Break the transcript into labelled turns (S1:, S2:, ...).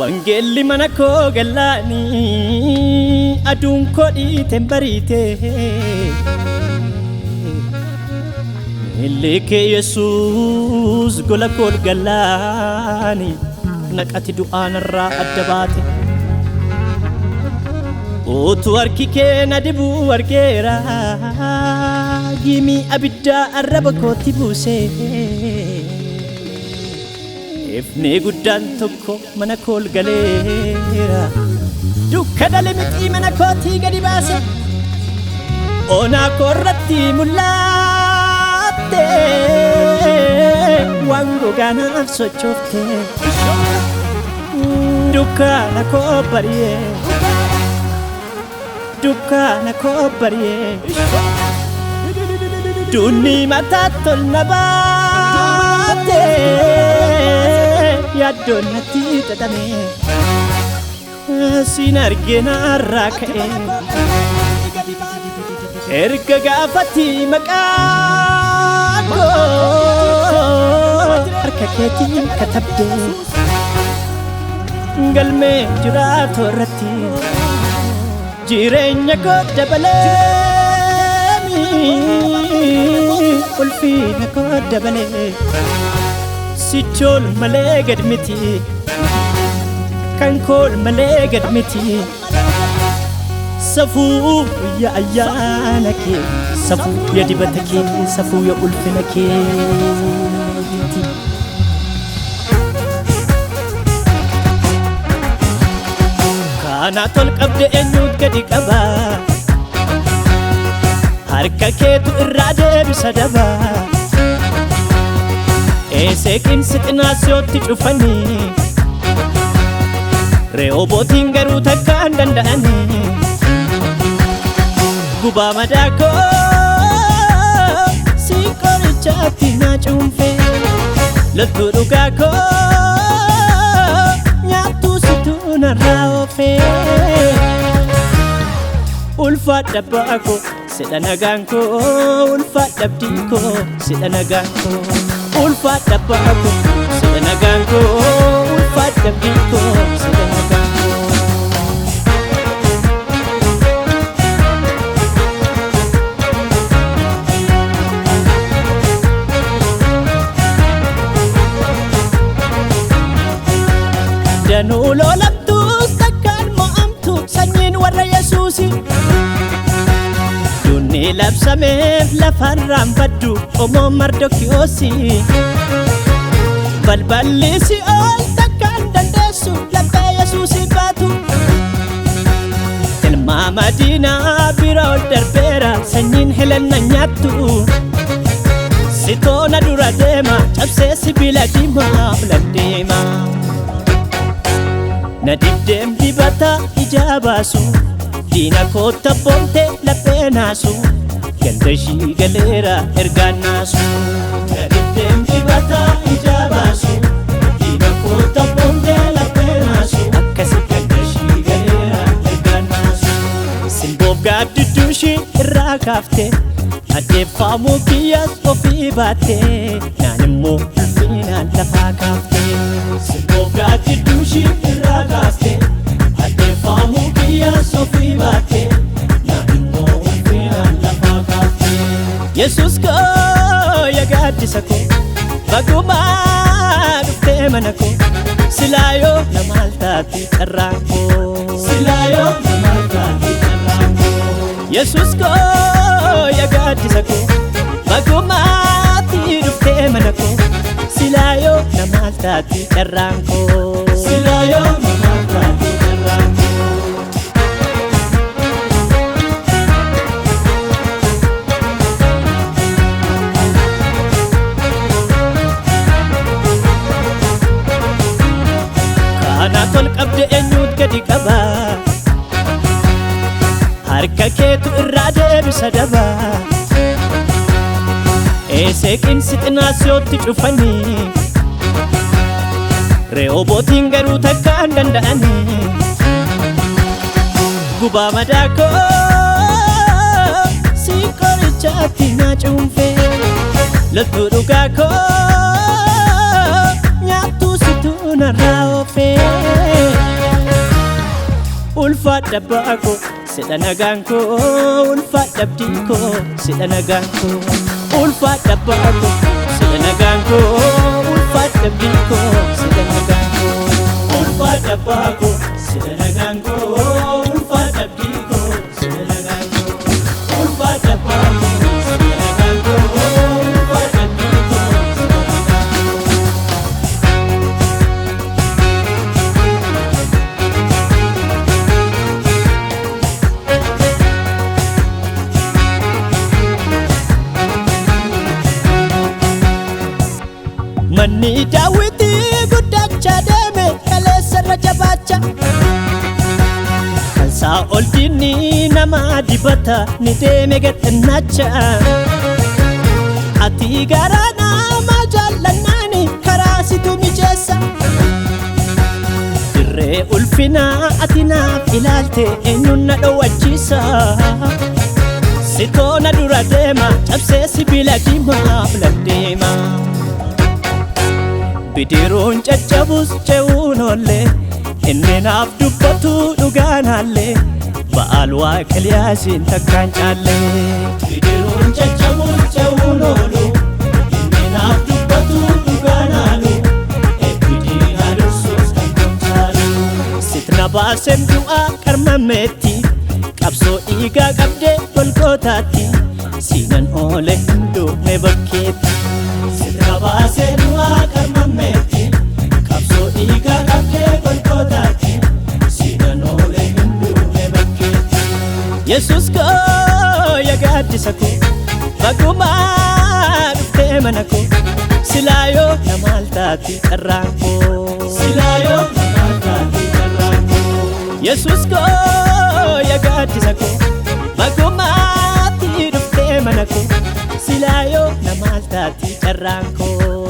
S1: Wangeelli mana koo galaanii aduun koo dhiiteen bariite. Miilli kee Yesuus gola koo galaanii naqati du'aanarraa adda baate. Utuu harki kee na dibuu argeera giimii abiddaa arraba kootti buuse. Ifni guddaan tokko mana koo galeera dukkana limixii mana kootii gadi baase. Onaa koorratti mul'atte waan gogaanaaf sochoofte. Dukkana koo bari'ee dukkana koo bari'ee dunni mataa tol na baate yaaddoon natti xaxame siin arginaarraa ka'e erga gaafatti maqaa koo harka keetiin katabde galmee jiraatoo irratti jireenya koo dabaleemi ulfina koo dabalee sichool malee gad miti kan kool malee gad miti safuu ya ayyaana kee safuu ya dibata kee safuu ya ulfina keeti. Kana tol qabde eenyuut gadi qaba harka keetu irraa deebisa daba Eeseeqiin sixinaasiyootti cufanii Re'oobootiin garuu takka hin danda'anii Gubaa madaa koo si qorichaatti naa cuunfe loltuu dhugaa koo nyaattuu situu narraa oofe. Ulfaadha abbaa koo sidha nagaan koo ulfaadha abdii koo sidha nagaan koo ulfaadha abbaa koo sidha nagaan koo ulfaadha abdii koo sidha nagaan koo. Danuu lolamtuus takkaan mo'amtu sanyiin warra Yesuusi. Dunni labsameef lafarraan baddu qomoo Mardokiyoosi. Balballi si'ool takkaan dandeessu laphee Yesuusi baatu. Tilmaama diinaa bira ol darbeera sanyiin helenna nyaattu. Sitoona dura deema cabsee sibiila diimaa olan deema. Na dibdeem dibata ijaa baasu diina kootta boonte laphee naasu ganda ishii galeera ergaan naasu. Na dibdeem dibata ijaa baasu diina kootta boonte laphee naasu akkasi ganda ishii galeera ergaan naasu. Simboof gaaddidduu ishii irraa kaafte addeeffamuu kiyyaas ofii baatte naan immoo ulfinaan lafaa kaafte. Simboof gaaddidduu ishii irraa kaafte addeeffamuu kiyyaas ofii baatte naan immoo ulfinaan lafaa kaafte. Yesuus koo yaa gaaddisa koo bagumaa dhuftee mana koo silaayoo namaal taate carraan koo. Silaayoo namaal taate carraan koo. Yesuus koo yaa gaaddisa koo bagumaatti dhuftee mana koo silaayoo namaal taate carraan koo. Silaayoo namaal taate carraan koo. Kana tol qabde eenyuut gadi qaba harka keetu irraa deebisa daba Eeseeqiin sixinaasiyootti cufanii Re'oobootiin garuu takka hin danda'anii Gubaa madaa koo si qorichaatti naa cuunfe loltuu dhugaa koo nyaattuu situu narraa oofee. Ulfaadha abbaa koo, sidha nagaan koo. Ulfaadha abdii koo, sidha nagaan koo. Ulfaadha abbaa koo, sidha nagaan koo. Ulfaadha abdii koo, sidha nagaan koo. Ulfaadha abbaa koo, sidha nagaan koo. Ulfaadha abdii koo, sidha nagaan koo. Ulfaadha abbaa koo, sidha nagaan koo. Ulfaadha abdii koo, sidha nagaan koo. Manni daawwitii guddachaa deeme kaleessa irra jabaacha. Kan Saa'ol diinni nama dibata ni deeme gadhannaacha. Ati garaa nama jaallannaani karaa situ mijeessa. Dirree ulfinaa ati naaf ilaalte eenyuun na dhowwachiisa. Sitoo na dura deema cabsee sibiila diimaa filan deema. Bidiruun caccabus ce'uun oollee, inni naaf dubbatu dhugaan haallee, Ba'aal waaqa Eliyaasiin takkaan caallee. Bidiruun caccabus ce'uun oolu, inni naaf dubbatu dhugaan haalu, eebbidiin dursus kan gochaalu. Sitna baaseen du'aa qarmameetti, qabsoo dhiigaa qabdee golgootaatti, siinan oole hin duune bakkeetti. Sitna baasee du'aa qarmameetti, qabsoo dhiigaa qabdee golgootaatti, siinan oole hin duune bakkeetti. Yesuus koo yaa gaaddisa koo, bagumaa dhuftee mana koo, silaayoo namaal taati carraan koo. Silaayoo namaal taati carraan koo. Yesuus koo yaa gaaddisa koo, bagumaatti dhuftee mana koo, silaayoo namaal taati carraan koo.